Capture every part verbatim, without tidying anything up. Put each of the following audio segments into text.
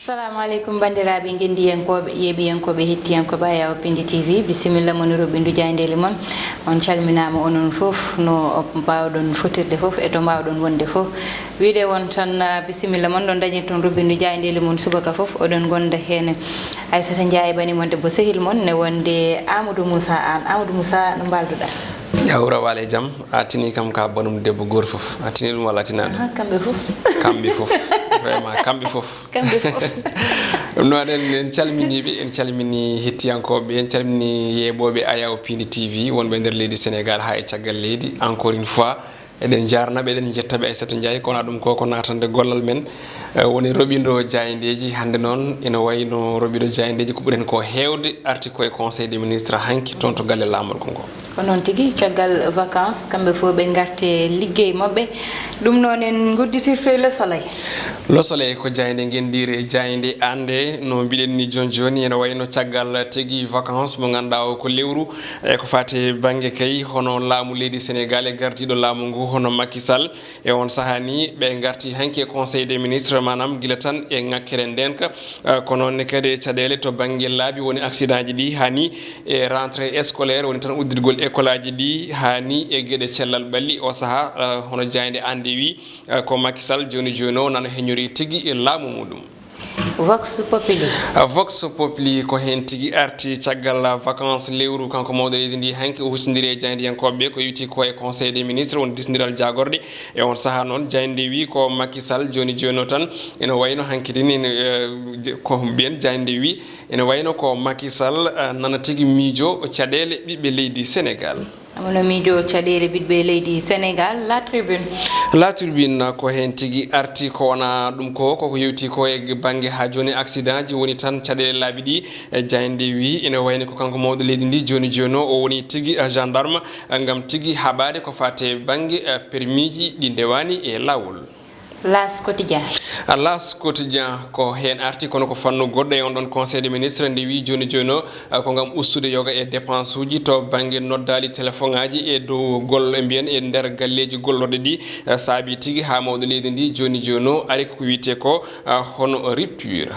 Assalamu aleykum, banndiraaɓe ngenndiyankooɓe, yeeɓiyankooɓe, hettiyankooɓe Ayaw Pindi T V. Bisimilla mon e roɓɓindu jaayndeeli mon. On calminaama onon fof, no mbaawɗon fotirde fof e to mbaawɗon wonde fof. Wiide on tan, ah, bisimilla mon, ɗon dañirton roɓɓindu jaayndeeli mon subaka fof, oɗon ngonda heen. Aissata Ndiaye bani mon debbo sehil mon ne wonde Amadou Moussa Anne. Amadou Moussa, no mbalduɗaa? Yawra wale jam, a tini kam ka banum debbo goto fof. A tini ɗum walla a tinaani? Aha, kamɓe fof. Kamɓe fof. Vraiment, kamɓe fof. Kamɓe fof. Ɗum noon, en, en calminii ɓe, en calminii hettiyankooɓe, en calminii yeeɓooɓe Ayaw Pindi T V, wonɓe nder leydi Sénégal haa e caggal leydi. Encore une fois, eɗen njaarna ɓe, eɗen njetta ɓe, Aissata Ndiaye, kono ɗum ko, ko naatande gollal men. Eh, woni roɓindo jaayndeeji. Hannde noon, ina wayi no roɓindo jaayndeeji ko ɓuren ko heewde arti ko e Conseil des ministres hanki toon to galle laamorgo ngo. Ko noon tigi, caggal vacances, kamɓe fof ɓe ngarte liggey maɓɓe. Ɗum noon en ngudditirto e Le Soleil. Le Soleil ko jaaynde ngenndiire, jaaynde annde, no mbiɗen ni jooni jooni, ene wayi no caggal tigi vacances mo ngannduɗaa o ko lewru, e ko faati bannge kay hono laamu leydi Sénégal e gardiiɗo laamu ngu hono Macky Sall. E on sahaa ni, ɓe ngarti hanki e Conseil des ministres, maanaam gila tan e ŋakkere ndeenka, eh, ko noon ne kadi e caɗeele to bannge laabi woni accident ji ɗi, haa ni e rentrée scolaire, woni tan uddirgol école aji ɗi, haa ni e geɗe cellal ɓalli. O sahaa, eh, hono jaaynde annde wi, eh, ko Macky Sall jooni jooni o nana heñori tigi e laamu muɗum. Vox Populi. Vox Populi ko heen tigi arti caggal vacances lewru, kanko mawɗo leydi ndi, hanki o huccondiri e jaayndiyankooɓe ɓe ko yowiti ko e Conseil des ministres, woni diisondiral jaagorɗe. E on sahaa noon, jaaynde wi ko Macky Sall jooni jooni o tan, ene wayno hanki din, ene, eh, ko mbiyen jaaynde wi, ene wayno ko Macky Sall, eh, nana tigi miijo caɗeele ɓiɓɓe leydi Sénégal. Amono miijo caɗeele ɓiɓɓe leydi Sénégal, La Tribune. La Tribune ko heen tigi arti, ko wona ɗum ko, koko yewti ko e bannge haa jooni accident ji woni tan caɗeele laabi ɗi. E jaaynde wi, ene wayni ko kanko mawɗo leydi ndi jooni jooni o, o woni tigi, eh, gendarme, eh, ngam tigi haɓaade ko faati e bannge, eh, permis ji ɗi ndewani e laawol. L'As Quotidien. L'As Quotidien ko heen arti, kono ko fannu goɗɗo e on ɗon Conseil des ministres, nde wi jooni jooni o, eh, ko ngam ustude yoga e dépense uji to bannge noddaali téléphone aji e dow gol-, e mbiyen e nder galleeji gollorɗe ɗi, eh, saabi tigi haa mawɗo leydi ndi jooni jooni o ari ko wiyetee ko, eh, hono rupture.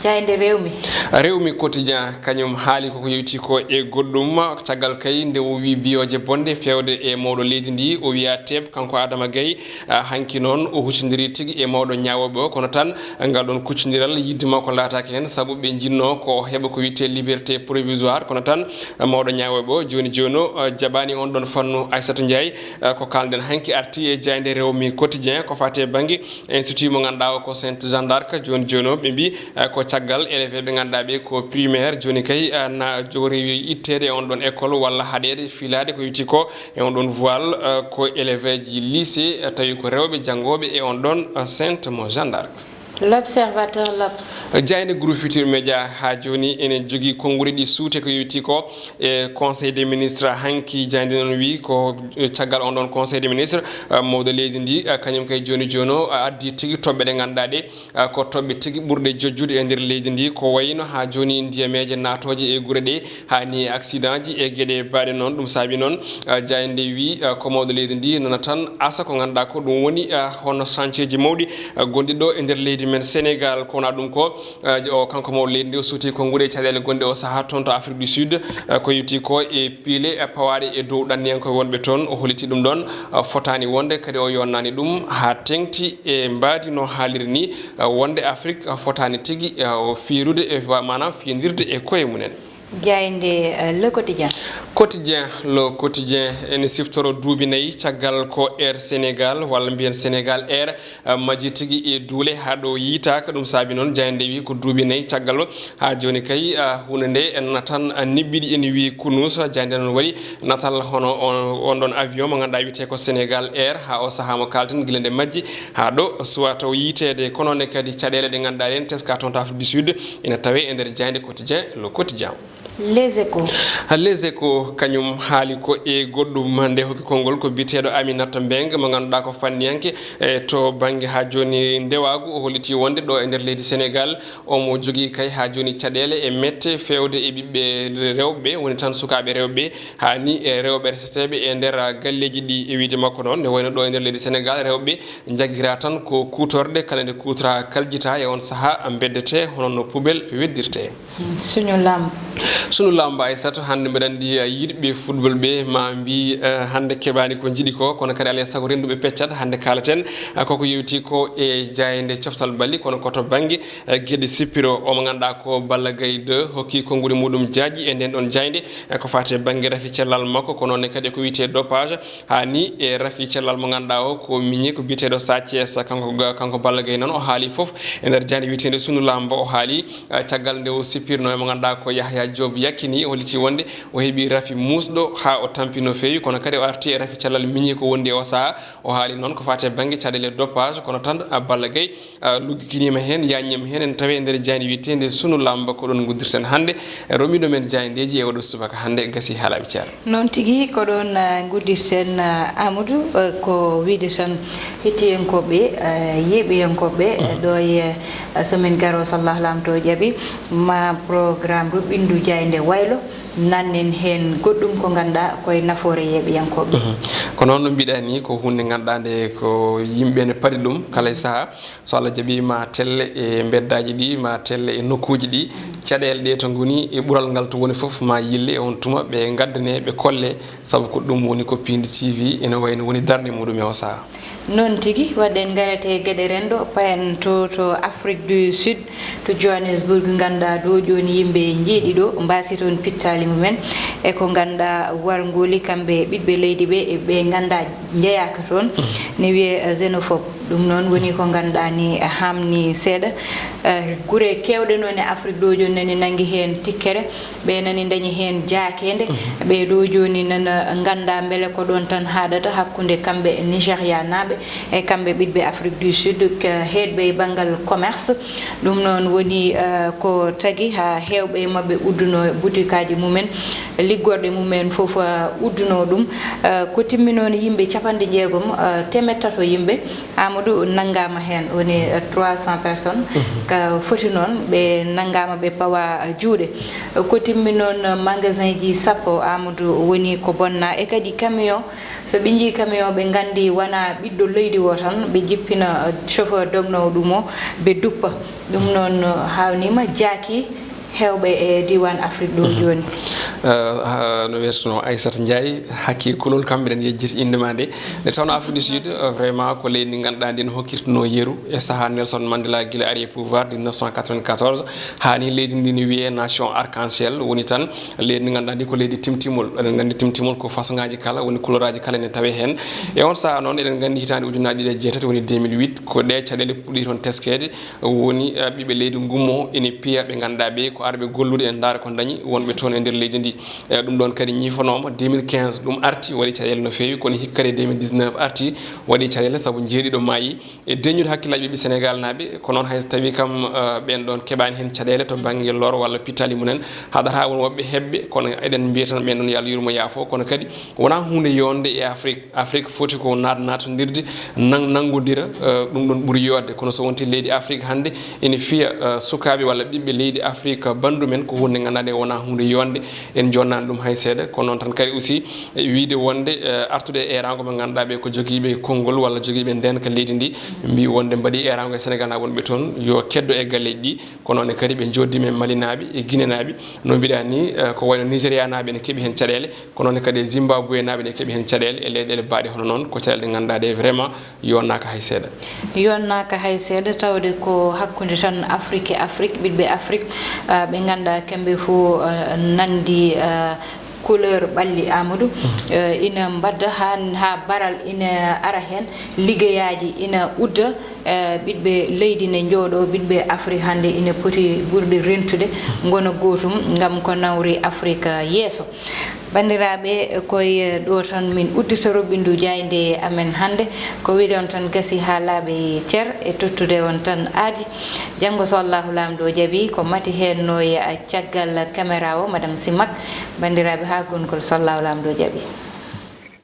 Jaaynde Rewmi. Rewmi Quotidien, kañum haali koko yewti ko e goɗɗum, caggal kay nde o wi biyooje bonɗe feewde e mawɗo leydi ndi, o wiya teep, kanko Adama Gaye, ah, hanki noon o huccondiri tigi e mawɗo ñaawooɓe o, kono tan ngal ɗon kuccondiral yiɗde makko laataaki heen, sabu ɓe njinnoo ko o heɓa ko wiyetee liberté provisoire, kono tan mawɗo ñaawooɓe o jooni jooni o, ah, jaɓaani on ɗon fannu. Aissatou Ndiaye, ah, ko kaalden hanki arti e jaaynde Rewmi Quotidien ko faati e bannge Institut mo ngannduɗaa o ko Sainte Jeanne d'Arc, jooni jooni o ɓe mbi, eh, ko caggal élève ɓe ngannduɗaa ɓe ko primaire, jooni kay, eh, na jogo rewi itteede e on ɗon école walla haɗeede fiilaade ko yowti ko e on ɗon voile, eh, ko élève ji lycée, eh, tawi ko rewɓe janngooɓe e on ɗon, eh, Sainte mo Jeanne d'Arc. L'Observateur, L'Obs. Jaaynde Groupe Futurs Médias haa jooni ene jogii konnguɗi ɗi suute ko yowti ko e Conseil des ministres. Hanki jaaynde noon wi ko, eh, caggal on ɗon Conseil des ministres, eh, mawɗo leydi ndi, eh, kañum kay jooni jooni o, eh, addi tigi toɓɓe ɗe ngannduɗaa ɗe, eh, ko toɓɓe tigi ɓurɗe jojjude e nder leydi ndi. Ko wayno haa jooni ndiyameeje naatooje e gure ɗe, haa ni e accident ji e geɗe baaɗe noon. Ɗum saabi noon, eh, jaaynde wi, eh, ko mawɗo leydi ndi nana tan asa ko ngannduɗaa ko ɗum woni, eh, hono chantier ji mawɗi, eh, gonɗi ɗo e nder leydi men Sénégal. Ko wona ɗum ko, eh, o kanko mawɗo leydi ndi o suuti konnguɗi e caɗeele gonɗe o sahaa toon to Afrique du Sud, eh, ko yowti ko e piile, eh, pawaaɗe e dow ɗanniyankooɓe wonɓe toon. O holliti ɗum ɗon, eh, fotaani wonde, kadi o yonnaani ɗum haa teŋti e mbaadi no haaliri ni, eh, wonde Afrique, eh, fotaani tigi, eh, o fiirude e wa-, maanaam fiindirde e koye mumen. Jaaynde, eh, Le Quotidien. Quotidien, Le Quotidien ene siftoro duuɓi nayi caggal ko Air Sénégal walla mbiyen Sénégal Air, eh, majji tigi e duule haa ɗo yiytaaka. Ɗum saabi noon jaaynde wi ko duuɓi nayi caggal o. Haa jooni kay, ah, huunde nde en natan, ah, niɓɓiɗi ene wi kunus. Jaaynde noon waɗi natal hono on, on ɗon avion mo ngannduɗaa wiyetee ko Sénégal Air. Haa o sahaa mo kaalten gila nde majji haa ɗo suwata o yiyteede. Kono ne kadi caɗeele ɗe ngannduɗaa ɗen teska toon to Afrique du Sud ina tawee e nder jaaynde Quotidien, Le Quotidien. Les Échos. Les Échos kañum haali ko e goɗɗum, nde hokki konngol ko biyeteeɗo Aminata Mbengue, mo ngannduɗaa ko fanniyanke e to bannge haa jooni ndewaagu. O holliti wonde ɗo e nder leydi Sénégal omo jogii kay haa jooni caɗeele e mette feewde e ɓiɓɓe rewɓe, woni tan sukaaɓe rewɓe, haa ni e rewɓe reseteeɓe e nder galleeji ɗi. E wiyde makko noon, ne wayno ɗo e nder leydi Sénégal, rewɓe njagiraa tan ko kuutorɗe, kala nde kuutoraa kaljita e on sahaa beddetee hono no poubelle weddirtee. Suñu Lamb. Suñu Lamb, Aysata, hannde mbeɗa anndi, eh, yiɗɓe football ɓe ma mbi, eh, hannde keɓaani ko njiɗi ko, kono kadi alaa e sago rennduɓe peccat. Hannde kaalaten, eh, koko yewti ko e jaaynde coftal bali, kono ko to bannge, eh, geɗe sippiro. O mo ngannduɗaa ko Balla Gaye deux hokki konnguɗi muɗum jaaƴi e nden ɗon jaaynde, eh, ko faati e bannge rafi cellal makko, ko noon ne kadi e ko wiyetee dopage. Haa ni e rafi cellal mo ngannduɗaa o ko miñi ko biyeteeɗo Sa Thiès, kanko ga-, kanko Balla Gaye noon o haali fof e nder jaaynde wiyeteende Suñu Lamb. O haali, eh, caggal nde o sippirno e mo ngannduɗaa ko Yahya Diop Yékini, o holliti wonde o heɓi rafi muusɗo haa o tampi no feewi, kono kadi o arti e rafi cellal miñi ko wondi e o sahaa. O haali noon ko faati e bannge caɗeele dopage, kono tan, ah, Balla Gaye ah, luggikiniima heen, yaajniima heen, ene tawee e nder jaaynde wiyeteende Suñu Lamb. Ko ɗoon nguddirten hannde. Romiiɗo men jaayndeeji e oɗo subaka hannde gasi haalaaɓe ceer. Noon tigi, ko ɗoon, ah, nguddirten, ah, Amadou, ah, ko wiyde tan hettiyankooɓe, ah, yeeɓiyankooɓe, ah, ɗo e, ah, semaine garoo, so Allah laamto jaɓi, ma programme ɗo ɓinndu jaaynde waylo, nannen heen goɗɗum ko ngannduɗaa ko e nafoore yeeɓiyankooɓe. Mhm. Ko noon no mbiɗa ni, ko huunde ngannduɗaa nde ko yimɓe ne padi ɗum kala e sahaa. So Allah jaɓi ma telle e mbeddaaji ɗi, ma telle e nokkuuji ɗi, caɗeele ɗe to ngoni e ɓural ngal to woni fof ma yille e on tuma ɓe ngaddane, ɓe kolle, sabu ko ɗum woni ko Piindi T V ene wayi no woni darnde muɗum e o sahaa. Noon tigi, waɗɗen ngarete geɗe renndo, payen to, to Afrique du Sud, to Johannesburg, ngannduɗaa ɗo jooni yimɓe njeeɗiɗo mbaasi toon pittaali mumen, e ko ngannduɗaa warngooli kamɓe ɓiɓɓe leydi ɓe, e ɓe ngannduɗaa njeyaaka toon, ne wiyee xénophobe. Ɗum noon woni ko ngannduɗaa ni haamni seeɗa. Eh, gure keewɗe noon e Afrik ɗo jooni nani nanngi heen tikkere, ɓe nani ndañi heen jaakeende. Ɓe ɗo jooni nana nganndaa mbele ko ɗoon tan haaɗata hakkunde kamɓe Nigérianaaɓe e kamɓe ɓiɓɓe Afrik du Sud, ka heedɓe e banngal commerce. Ɗum noon woni, eh, ko tagi haa heewɓe e maɓɓe udduno butikaaji mumen, liggorɗe mumen fof, eh, udduno ɗum. Eh, ko timminoon yimɓe capanɗe jeegom, eh, teemeɗɗe tato yimɓe, Amadou, nanngaama heen, woni, eh, trois cents personnes. Ka foti noon, ɓe nanngaama, ɓe pawa juuɗe. Ko timminoon magasinji sappo, Amadou, woni ko bonnaa. E kadi camion, so ɓe njii camion, ɓe nganndi wonaa ɓiɗɗo leydi o tan, ɓe jippina, eh, chauffeur dognoowo ɗum o, ɓe duppa. Ɗum noon, eh, haawniima jaaki heewɓe e diiwaan Afrik ɗo jooni. Eh, ha, no wiyeteno Aissata Ndiaye, hakkee kulol, kam mbiɗen yejjiti innde ma nde. Nde tawnoo Afrique du Sud, eh, vraiment ko leydi ndi ngannduɗaa ndi no hokkirtunoo yeru e sahaa Nelson Mandela gila ari e pouvoir de mille neuf cent quatre-vingt-quatorze. Haa ni leydi ndi no wiyee nation arc-en-ciel, woni tan leydi ndi ngannduɗaa ndi ko leydi timtimol. Eɗen nganndi timtimol ko façon ngaaji kala, woni couleur aji kala ene tawee heen. E on sahaa noon eɗen nganndi hitaande ujunnaji ɗiɗi e jeetati, woni deux mille huit, ko ɗee caɗeele puɗɗii toon teskeede. Woni, eh, ɓiɓɓe leydi ngummoo ene piya ɓe ngannduɗaa ɓe ko arɓe gollude, en ndaara ko dañi wonɓe toon e nder leydi ndi. Eh, ɗum ɗoon kadi ñiifanooma deux mille quinze, ɗum arti waɗi caɗeele no feewi, kono hikka kadi deux mille dix-neuf arti waɗi caɗeele sabu jeeɗiɗo maayi. E deñude hakkillaaji ɓiɓɓe Senegaal naaɓe, ko noon hay so tawii kam, eh, ɓeen ɗoon keɓaani heen caɗeele to bannge lor walla pittaali mumen, haɗataa won woɓɓe heɓɓe, kono eɗen mbiya tan ɓeen ɗoon yo Allah yurmo yaafo, kono kadi wonaa huunde yonde e Afrik. Afrik foti ko naat-, naatondirde, nan-, nanngodira, eh, ɗum ɗoon ɓuri yooɗde. Kono so wontii leydi Afrik hannde ene fiya, eh, sukaaɓe walla ɓiɓɓe leydi Afrik banndu men, ko huunde ngannduɗaa nde wonaa huunde yonde, en jonnaani ɗum hay seeɗa. Kono noon tan kadi aussi, eh, wiyde wonde, eh, artude e eeraango ɓe ngannduɗaa ɓe ko jogiiɓe konngol walla jogiiɓe ndeenka leydi ndi, mbi wonde mbaɗi eeraango e Senegaal naaɓe wonɓe toon, yo keddo e galleeji ɗi. Kono noon kadi ɓe njooddii men Malinaaɓe e Ginenaaɓe, no mbiɗaa ni, eh, ko wayno Nigérianaaɓe ene keɓi heen caɗeele, kono noon kadi e Zimbabwenaaɓe ene keɓi heen caɗeele e leyɗeele baaɗe hono noon, ko caɗeele ɗe ngannduɗaa ɗe vraiment yonnaaka hay seeɗa. Yonnaaka hay seeɗa, tawde ko hakkunde tan Afrik e Afrik, ɓiɓɓe Afrik, ah, ɓe ngannduɗaa kamɓe fof, ah, nanndi, ah, couleur ɓalli, Amadou. Eh, ina mbadda haa, haa baral ina ara heen, liggeyaaji ina udda, eh, ɓiɓɓe leydi ne njooɗoo, ɓiɓɓe Afrik hannde ina poti ɓurɓe rentude, ngona gootum, ngam ko nawri Afrik yeeso. Banndiraaɓe, koye ɗo tan min udditoro ɓinndu jaaynde amen hannde. Ko wiide on tan gasi haa laaɓi cer, e tottude on tan aadi. Janngo so Allahu Laamɗo jaɓi, ko Mati heen no e caggal caméra o, Madame Simak. Banndiraaɓe, haa gongol so Allahu Laamɗo jaɓi.